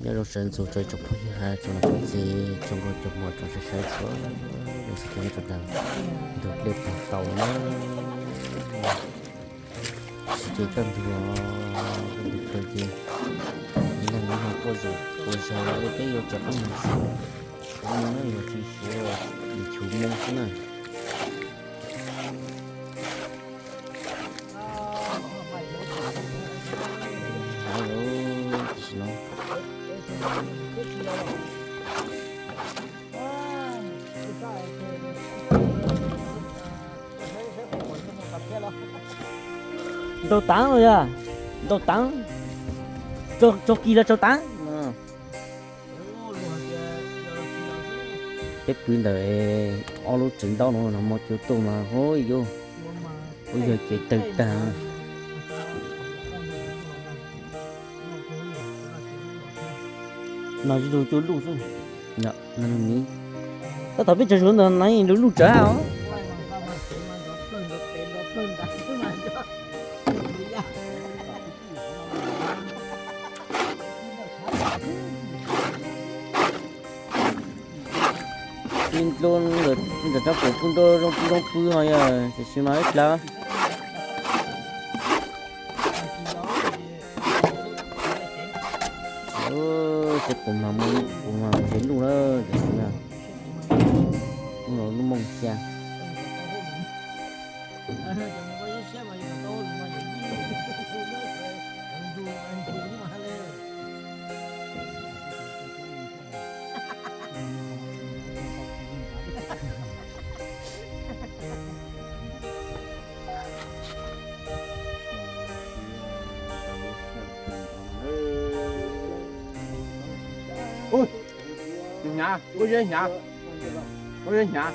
Nyob zoo sawv ntxov rau tsoom phooj ywg hab tsoom niam tsoom txiv tsoom nkauj tsoom muam tsoom saib saib txhua leej txhua tus, nyob rau ntawm ntug dlej tag tau na. Sib ces kaj ntug, kaj ntug kawg ces ib leeg ib leeg quaj zom quav zog, peb yuav tsav qab mus suav, suav mus na, yog tsis suav yus chum moo xwb na. Hav lawm, tam sim no ntaus taav los yog ntaus taav, tsaug kis los tsaug taav. Peb pw ntawm ob lub tsev ntaub no, nag hmo cua tuaj mas hu yuv, hu yog ces tawg tag. Nag zis lug cua luj xwb. Tab tom peb tsaug zug ntawd nag lug luj tsawv os. Pib nplo ntawm rab qus pw nrau zoo pw zoo pw ho yog tam sis mas ib plab. Ces kuv mas kuv mas mus nrhiav luj na, tam sis mas kuv los lub moos xya. Hnyav, ua zeb hnyav, ua zeb hnyav.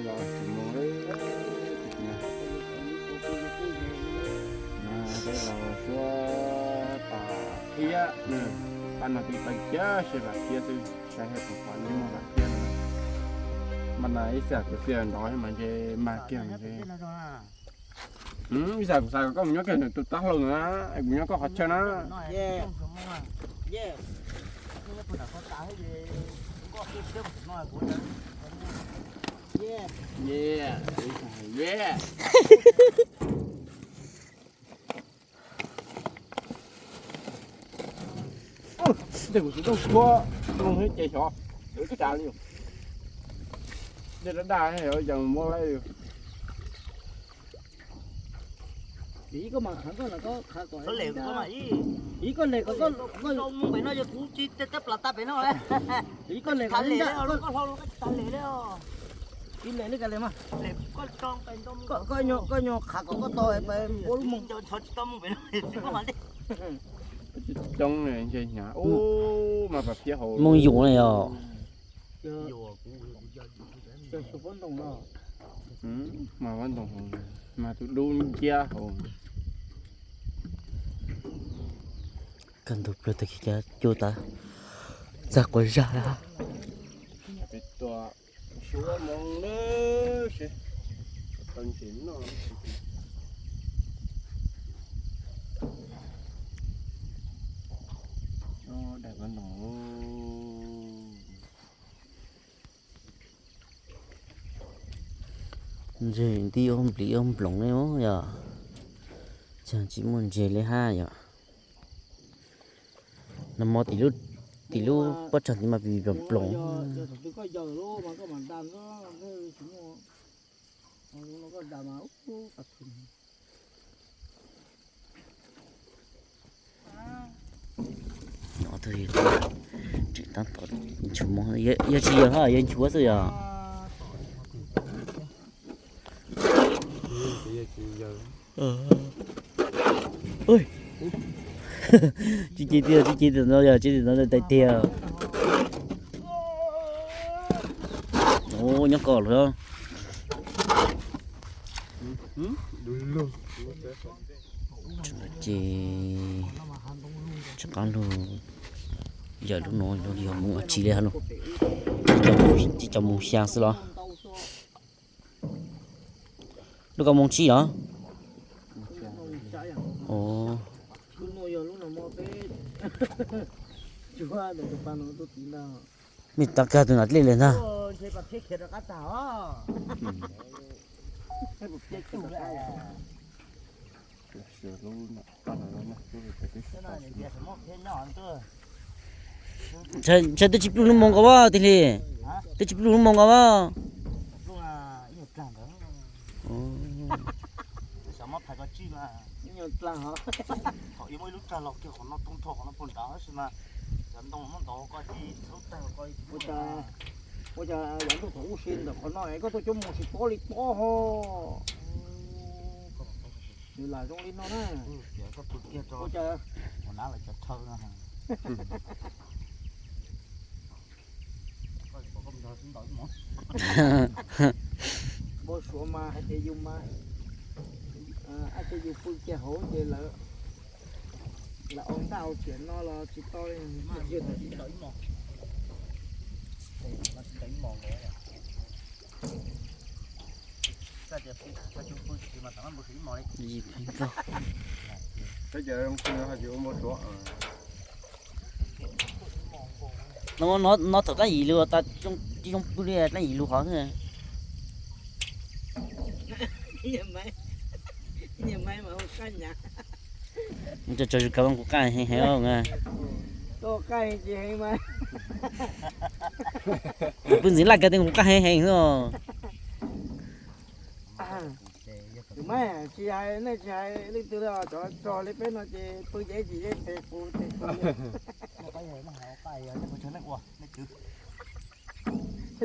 Los tsis mus, peb los suav tas thiab, pab no peb pais kiag seb vam thiab xwb, saib hais puas pom ib muag vam thiab no. Mas na ib xav kuv xav nrov mas ntshe mag kiag mas ntshe. Ib xav kuv xav kom koj mus nyob kiag ntawm tus taub hlau ntawd na, kuv nyob koj qhov chaw na. Ntej kuv tsis tau tshuab, ces xyov, ntej daj daj, yees muab lawm. Ib koj lem kom koj, ib koj lem kom, ib koj lem li ka le mas, koj nyuag qhav kom koj tau ua lub moos. Coob ntshe hnyav, mas pas phiab hauv moos yus na yog. Mas pob ntoo hauv, mas tus dub nciab hauv. Kaj ntug plaws tag kis cas cua tas txag quas zag. Peb tuaj suav moos na, seb tau ntses noj. Daim pob ntoo. Ntses nti ua nplis ua nploos li yog, tsis muaj ntses li hab yom. Nag hmo tim lub pob tsag tim mas pim ploos ploos. Nov tug tseem tab tom nchuav moos, yog tsis yog hab yog nchuav xwb yog. Tsis ces tiag, tsis ces tiag no yog tsis ces no tais tiag. Ua nyob koj lawm. Ces tsis qab lug yawm lub no yog moos tsis li hab no. Tsis cov moos xya xwb los? Lub ko moos tsib los? Muaj peb cuab tus pas no tuaj tid ntag. Mej tab kag tus nav dlej li ntag. Ntshe pas khiav khiav rov qab tag os. Ntshai twb tsis pluj lub moo nkaus as, Tiag Li. Twb tsis pluj lub moo nkaus as. Ua cas yav ntuj thaum ub si ntawm qhov no es koj tuaj cuab moo tsis pob li pob ho. Nws lam zoo li no na. Ua cas npau suav mas hais tias yus mas, ab, ces yus pw kiag hauv ces lawv, lawv ua ntaj ua tsiam no los tsis tau li. No, no thaum dlaab yim lug tas zoo pw li dlaab yim lug qhov xwb. Tso zoo kawg, kuv qaab heev heev. Kuv pw ntxiv laj kawg, kuv qaab heev heev xwb. Tsis hais, nej tsis hais leej twg li, cov tso li peb no ces pw ces tsis yeej tes qus tes qus.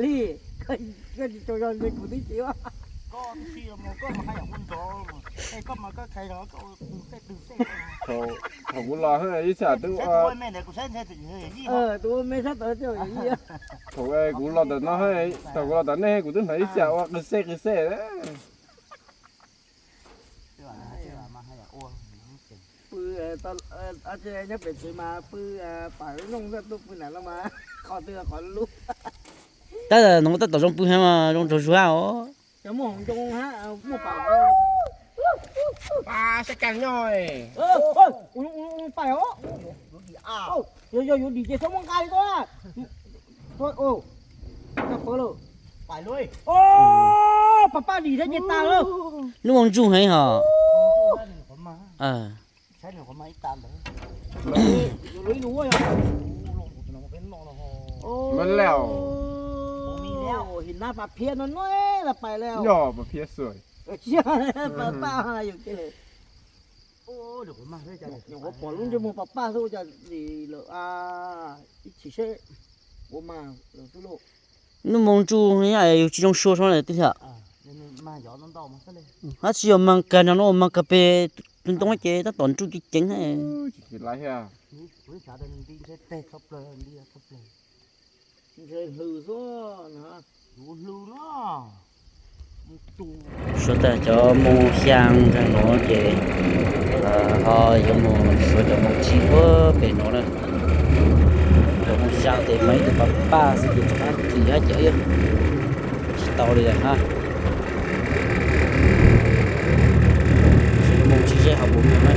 Li, koj tsis tso zog ntshe kuv twb tsis ua. Thaum kuv los ib xyam twb ua, tus ua me sab tod, thaum kuv los ntawm no, thaum kuv los ntawm nej kuv twb hnav ib xyam ua qw xej qw xej. Pw, nyob pem tsev mas pw pam lub nroog xwb, tuaj pw nram no mas qhov twg qhov lub. Tab no tab tom zoo pw heev, zoo nraug zuag os. Cov muaj hauv ncoo hab muaj pam. Pab saib kag nyob. Pais os. Yog yuav dim ces txhob muab nqa li tuaj. Pab pam dim thiab ces tas lawm. Lub moo ntsuj heev hos. Him nab pas phiab no no pais li. Yog pas phiab xwb. Pas pam yus ke. Nyuam qhuav pom lub ntsej muag pas pam xwb ua cas dim lawm a. Ib chim seb ua mas lawm xwb lauj. Lub moo ntsuj yus tsis zoo sua sua lawm tij laug. Hab tsis yog mas kag no, ua mas kag pem tus ntoo ces tab tom ntsuj ceev ceev. Suav tag cov moo xyaa ntawm no ces ho yuav mus suav cov moo tsib puag pem no na. Cov moo xyaa tes mas ib tug pas paj xwb ces rov qab tim hab cawv tsis tau li hab. Moo tsis zeb ho puas muaj na.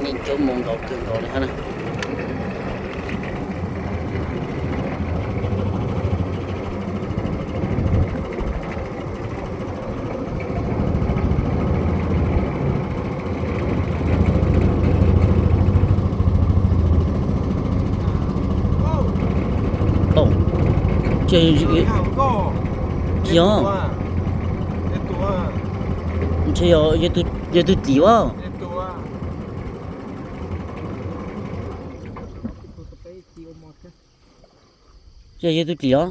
Yeej coob moo nkaus kawg nkaus li hab na. Tsis, ntshe yog tus tim as. Yog yog tus tim os.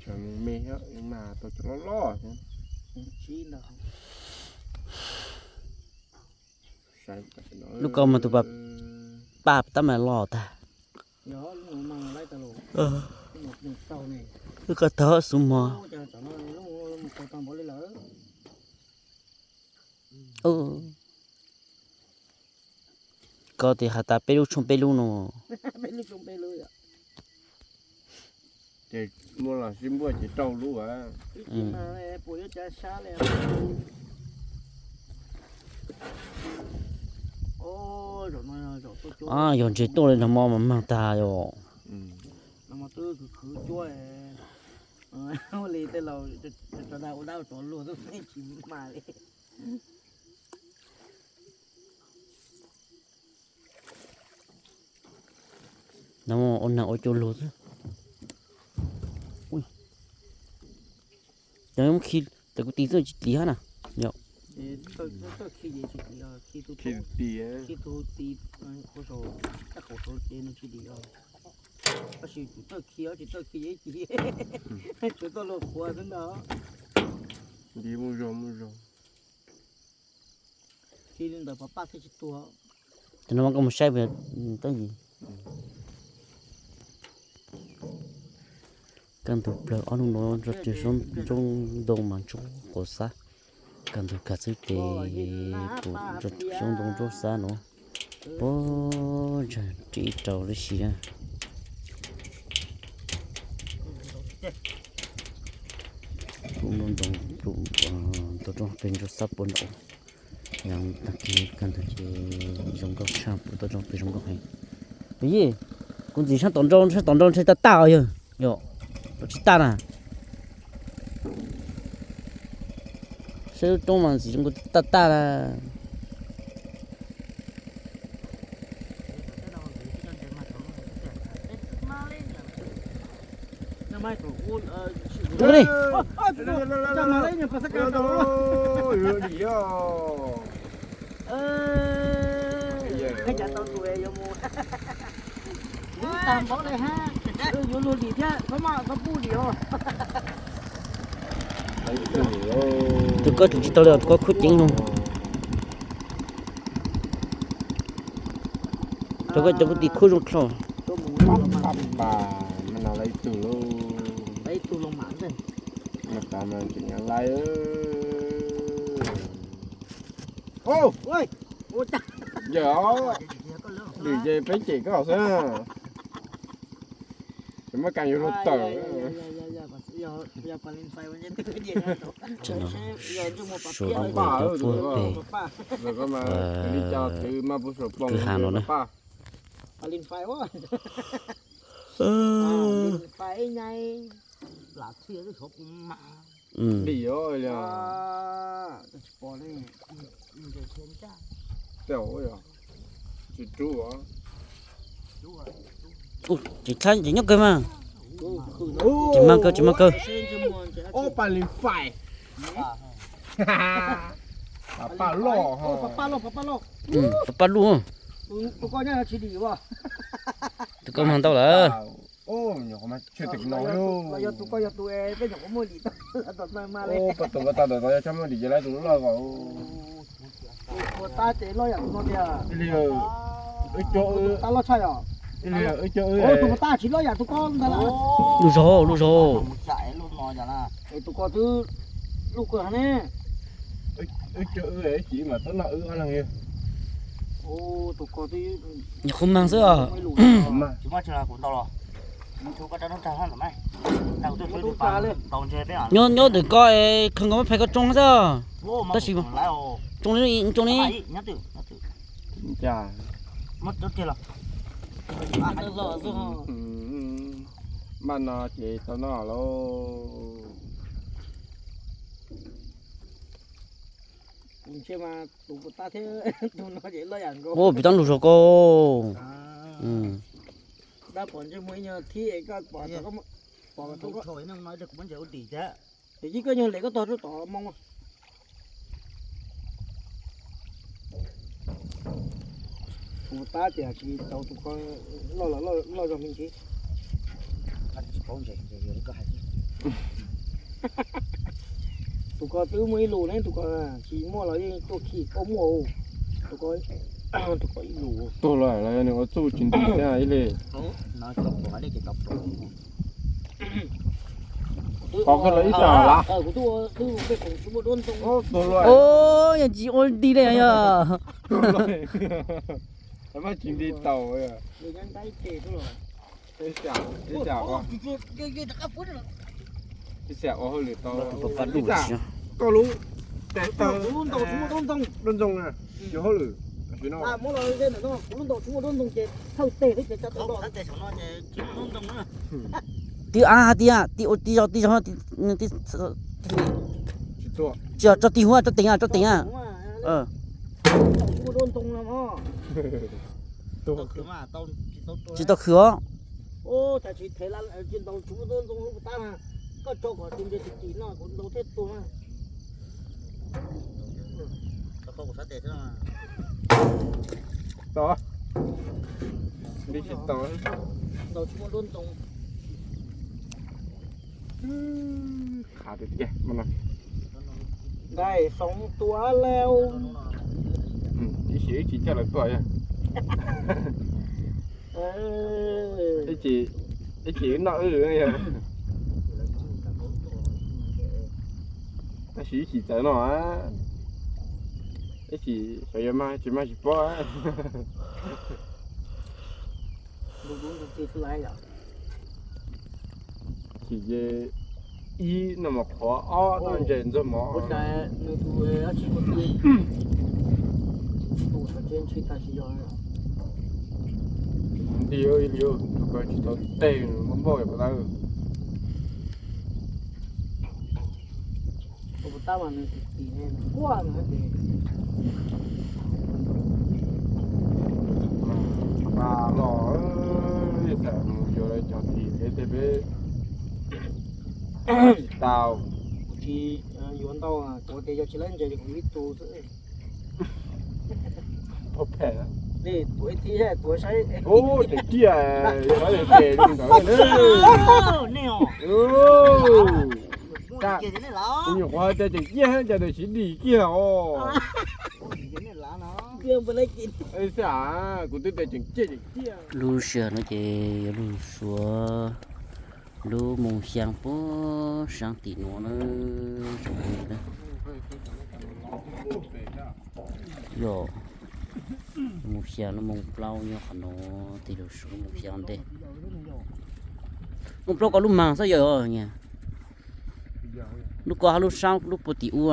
Tsam me mas tau cov loj loj thiab. Lub ko mas tus paj paj tab mas los tag. Lub ko tag xub mog. Koj tias has tas peb lub tshooj peb lub no. Ces muaj los sib npuaj ces rau lub a. Yog ntses tuaj li no mas mag tag yom. Li tej laus rov dag ua dab ua tsov luag xwb tsis mag li. No ua neeg ua cuag luag xwb. Cov muab khi, cov kuv tis xwb tsis dim hab na. Yog. Khi tus tis, khi tus tis, tab kaum saud ces nws tsis dim os. Tab sis tus txawj khi os, tsis txawj khi ces ib ci tsuav txoj hlua qhuav xwb ntag. Dim muaj zog muaj zog. Khi li ntawd pov paj thiaj tsis tuag. Ces no mas koj mus saib tab yim. Kaj ntug plaws ob hnub no tso tseg soob ntoo mas ntsuab quav xab. Kaj ntug kag xwb ces kuv tso tseg soob ntoo ntsuab xab no. Puag ntsag ris rau lub si na. Kuv nplooj ntoo tau roob pem ntsuab xab puag nraud. Yog tag kis kaj ntug ces zoo nkauj tshaj, puag tau roob pem zoo nkauj heev. Yij, kuv ntxim sab tom nrau, sab tom nrau ntshe tag tag os yog, yog tsis tag na. Saib lub roob mas ntxim zoo nkauj tag tag na. Tus koj tsis tau li, tus koj khub ceev no. Rau koj cov kuv tis khub zoo dlhau. Mas no lawv ib tug lauj. Mas tas mas tseem nyob lawm. Yog, dim ces peb cem koj xwb. Ces muab kas yuav luag tawm. Suav lub npe rau puag pem kwj ha no na. Tsis rub. Ces nyob kawg mas. Tsis mag kawg, tsis mag kawg. Paj loj, paj loj. Tus koj mag ntau lawm. Tus koj yog tus peb nyuam qhuav muaj dim tau, tus ko tau ntawm tod yog tshaj muaj dim ces lawv tus loj ko. Ib co wb, tus ko tsis loj yam tus ko ntag. Lub zog, lub zog. Tus ko twb lub kawg ne. Wb co wb ib chim mas twb noj wb ob leeg. Tus ko twb nyuam qhuav mag xwb os. Nyob, nyob ntawm ko es kawg nkaus muab phais ko tsoo xwb. Tab sis tsoo li, tsoo li. Npaj no ces tau noj lauj. Ua pim tau lub zog ko. Dab pom ntsej muag ib nyuag thib es koj pom, pom tau koj. Ces koj nyuag lem koj tog rau tom moo. Kuv tab tias tsis tau tus ko loj los loj zog me ntsis. Tus ko twb muaj ib lus ne, tus ko tsis muaj los yeej tuaj khi koj muaj. Tus ko, tus ko ib lus. Tuag los los nws ua txuj tsis nti thiab ib li. Pov kawg los ib tsam las. Tuag los. Yog tsis ua nti li yog. Mas tsis nti tau. Ib xyam ua hauj lwm tau, ib xyam koj lub tes taw dub ntoo na, yog hauj lwm. Tib av tib av tib ua tib zog tib zog. Tsis tso tib huab tso teev tso teev. Tsis tau khwv os. Tau. Li tsis tau. Qhav tiag tiag no. Nqaij xoom tua lawm. Ib sim ib chim coj lawv tuaj yog. Ib chim, ib chim wb noj wb yog. Tab sis ib chim txawv no, ib chim xyov yuav mag tsis mag tsis paub. Chim ces ib noj mov qhuav, ob noj ntses ntxuag mov. Nti ib li tus ko tsis tau tej npauj npauj pov tawb. Pab los, ib xam mus yuav lawv cov tim peb tej peb tsis tau. Tsis yuav ntau, kuv tias yog tsis lawv ntses kuv ib tug xwb. Tuav phem. Tuav ib tib tuav saib. Ub, tseem ciaj, yog lawv tes li ntawd na. Kuv nyuam qhuav tias tseem ciaj, cas tias siv dim kiag os. Xwb, kuv twb tias tseem ciaj tseem ciaj. Lub sij hawm no ces yog lub suav lub moo xyaa puag saab tim nuav na. Yog moo xyaa lub moo plaub nyob qhov no, tig lug suav lub moo xyaa ntej. Moo plaub ko lub maag xwb yog. Lub ko hab lub saab lub puag tim ub.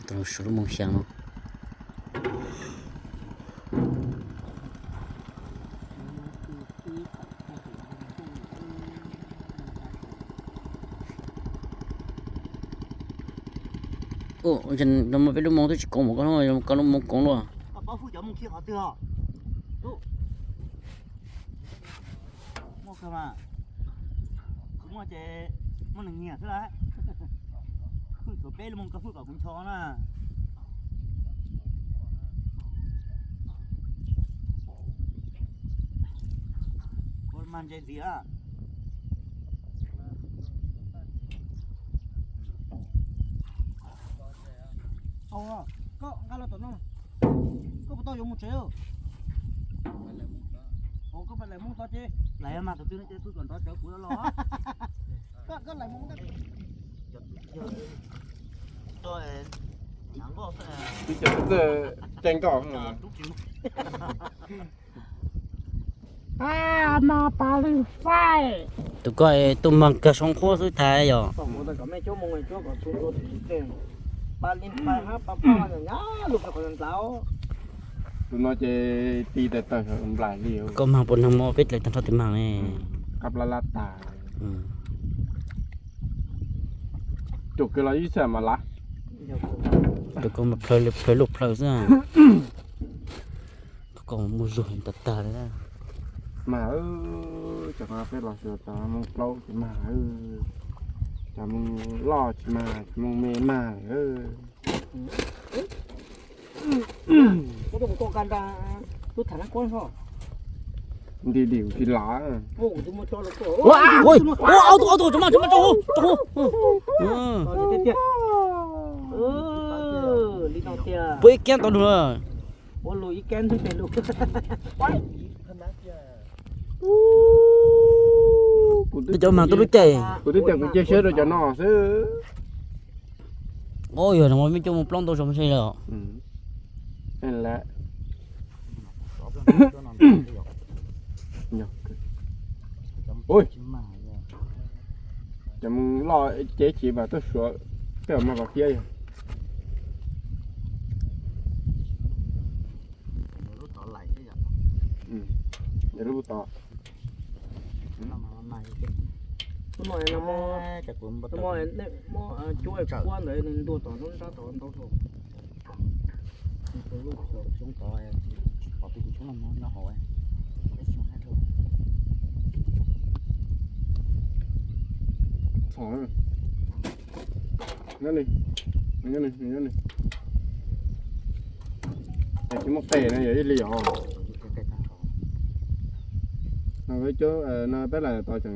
Tau lug suav lub moo xyaa no. Peb lub moo twb tsis koom, koj lub moo koom luaj. Muaj kawg mas, kuv muaj ces muaj neeg nyiam xwb lawm. Hwj txhua peb lub moo koj hwj kom kuv ncho na. Ua mas ntses ntxiv a. Koj nqa los tom no, koj puas tau yuav mus tsev? Koj pais laim Hmoob tod ces, laim mas tus twg no ces kuv kom nrov tsawv kuv los. Koj laim Hmoob. Tus ko tuaj mag kag soo qhuab xwb tas yog. Tus no ces ti tas tawg nplaig li. Koj mag puas neeg mo peb dlaim tag nrho tes mag ne. Qab plab lab tas. Tus kawg los ib xwm mas lav. Tus ko mas plhaw li plhaw luj plhaw xwb. Tus ko muaj zug tas tag li. Mag, cov no peb los xyuas cov moo plaub tsis mag, cov moo loj tsis mag, cov moo me mag lawm. Nti dim tsis lav. Ua, ua, ob tug, ob tug, tso mas, tso mas, tso, tso. Pub ib kab tau lug. Kuv twb cov mag tuaj lub caij. Kuv twb tias kuv cia siab rau cov no xwb. Ua yog no muaj coj mus plaub ntau zog mas se lawm. Ui, cov moo loj ces tsis mas tuaj suav tej mas kom tiab yog. Lub tod. Muab cuab kuab ntawd nws ntuag tom lub nrab tod ntau dhau. Xyoob tod, pom peb tus xyoob no nyob hauv, peb xyoob hab dhau. Nyob ni, nyob ni, nyob ni. Tsis muaj qe no yog ib li os. No peb cuab no peb lam tos tseem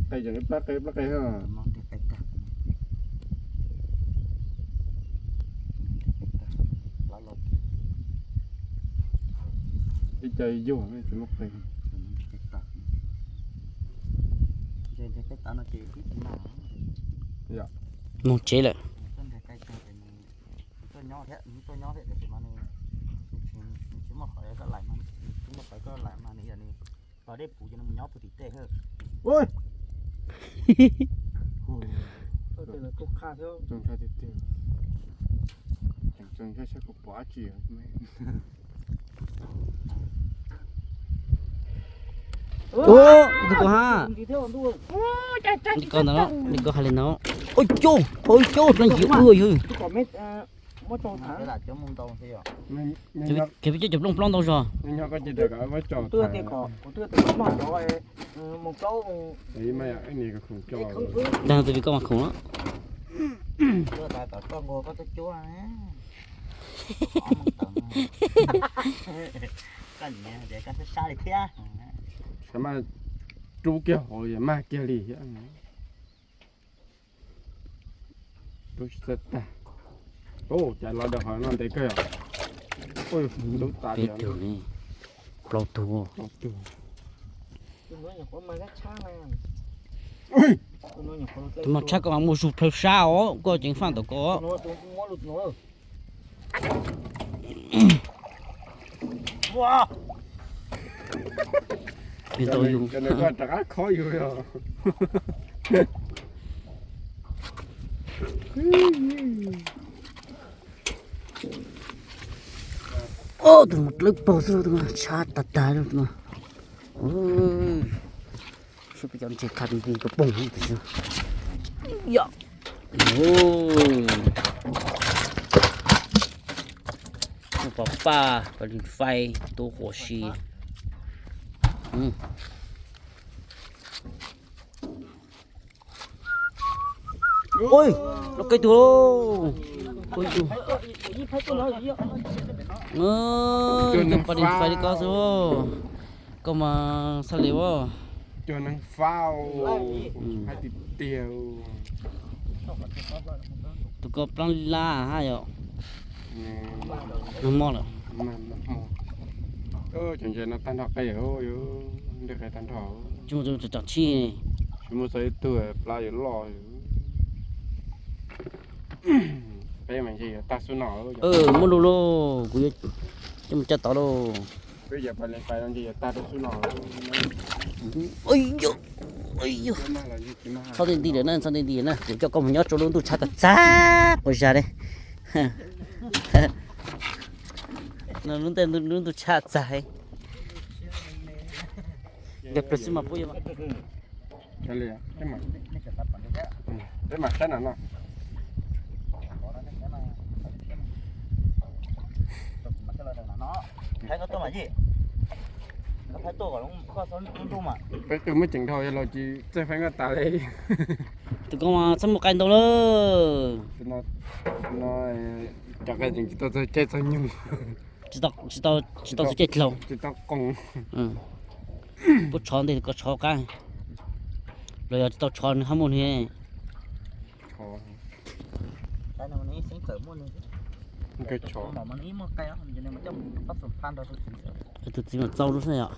qe tseem ib plab qe ib plab qe hab. Ib co yuag tsis muaj qe. Moog tsev lawm. Ua, tus ko hab. Li ko ntawd, li ko hais li no. Ua cauj, ua cauj, leej yim ua yog. Kev peb coj cov plooj plaub ntau zog. Dag tus li koj mas khoom na. Koj mas rub kiag hauv mag kiag li thiab. Rub tsis txawj tag. Ua cas los daws hauv no ntev kawg yom. Ub, dub tas li. Peb tug, plaub tug. Plaub tug. Tus mas tshab koj mas muaj zug plhaw sab os, koj ceev faj ntawm koj. Rov qab khob yus os. Tus no dlawb paug xwb, tus no tshab tag tag li tus no. Saib peb cov ntses kha nti koj poog tus xwb. Yom. Pov paj, pov lwg fais, tub quas si. Ui, lub koj tug, koj tug. Cov pov lwg fais li koj xwb. Koj mas xab le as. Cov neeg fab, hais tiag tiag. Tus ko plaub lab hab yom. Nag hmo lawm. Cov ntses no tag nrho qe, nti qe tag nrho. Tsis muaj tsoom tshib. Tsis muaj txog ib tug plab yuav loj. Peb mas ntshe yuav tag xub no. Muab lug lauj, kuv yuav coj mus coj tod lauj. Peb yog pais leej pais no ntshe yuav tag rau xub no. Txhob nti nti lawm na, txhob nti nti lawm na, kuv coj koj mus nyob rau lub ntuj tshab tag txag quas zag li. Lub ntuj tshab txag. Ntawd plaws xwb mas pub. Peb mam saib no no. Peb twb muab ceev dhau los tsis txawj feeb koj tas li. Tus koob mas txhob muaj qaib ntau lawm. No, cov qaib tseem tsis tau txog caij txog nyoog. Tsis tau txog caij dlau. Tsis tau qoos. Puab tshov ntej koj tshov qab. Los yog tsis tau tshov nws hab muaj nws. Tus txiv mas txaus lub xwb yom.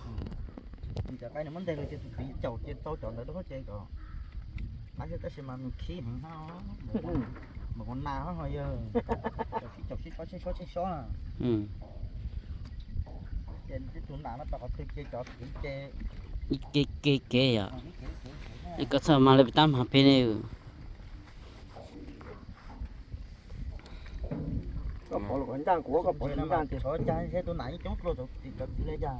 Tab sis mas nws khib heev, mas ua nas ho yog caum sib sob sib sob sib sob na. Ces tus nas no rau qhov twg ces cov kev ces, ib kev kev kev yom. Koj txhob mag li peb tab mag peb ne. Koj pov los koj ncaj kuv, koj pov ncaj tias. Tus nas yeej coob dua tim cov txiv li cas.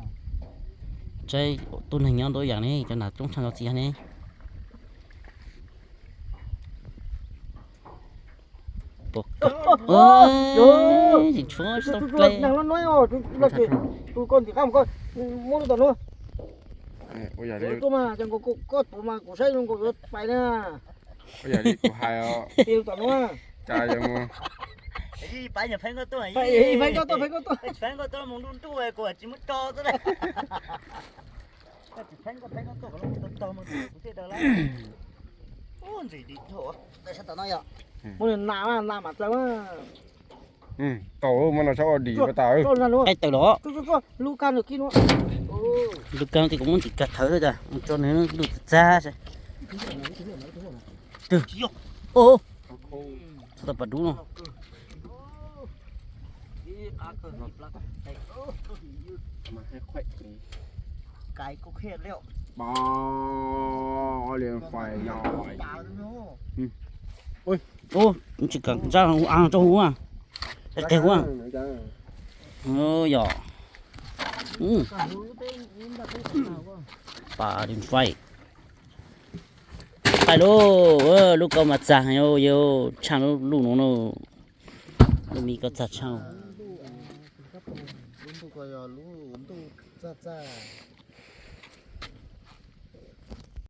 Saib tus neeg nyob ntau yam ne, cov nas coob tshaj cov txiv ne. Tsis tshuav tsis tau ple. Tus koj ntim qab mas koj muab lub tom nuav. Koj tuav mas kuv saib zoo nkaus yuav pais na. Ua yam li kuv hais os. Tis tom nuav. Cas yog mus. Pheeb koj tuaj, pheeb koj tuaj, pheeb koj tuaj. Pheeb koj tuaj mus nruj nruj kuv tsis muab tso tuaj. Koj tsis pheeb koj pheeb koj tuaj, kuv tau tau mus kuv thiaj daws lawm. Ub, ntxim dim dhau. Sab tom no yog. Muab nas mas nas mam dlaws mas. Tau, muab no sab ua dim pas tas. Qaib tawm los. Lub kag no kiag no. Lub kag no ces kuv muab ntim kag thawv xwb tas, mus tso nws lub txag txag. Twg? Tau pas dub no. Ub, tsis kam zaj hu a rau hu a. Qe hu a. Yog. Pas din fai. Qaij lauj, lub koj mas txag heev, yog tshaj lub no no. Lub mi koj txag tshaj. Lub ntuj ko yog lub ntuj txaj txaj.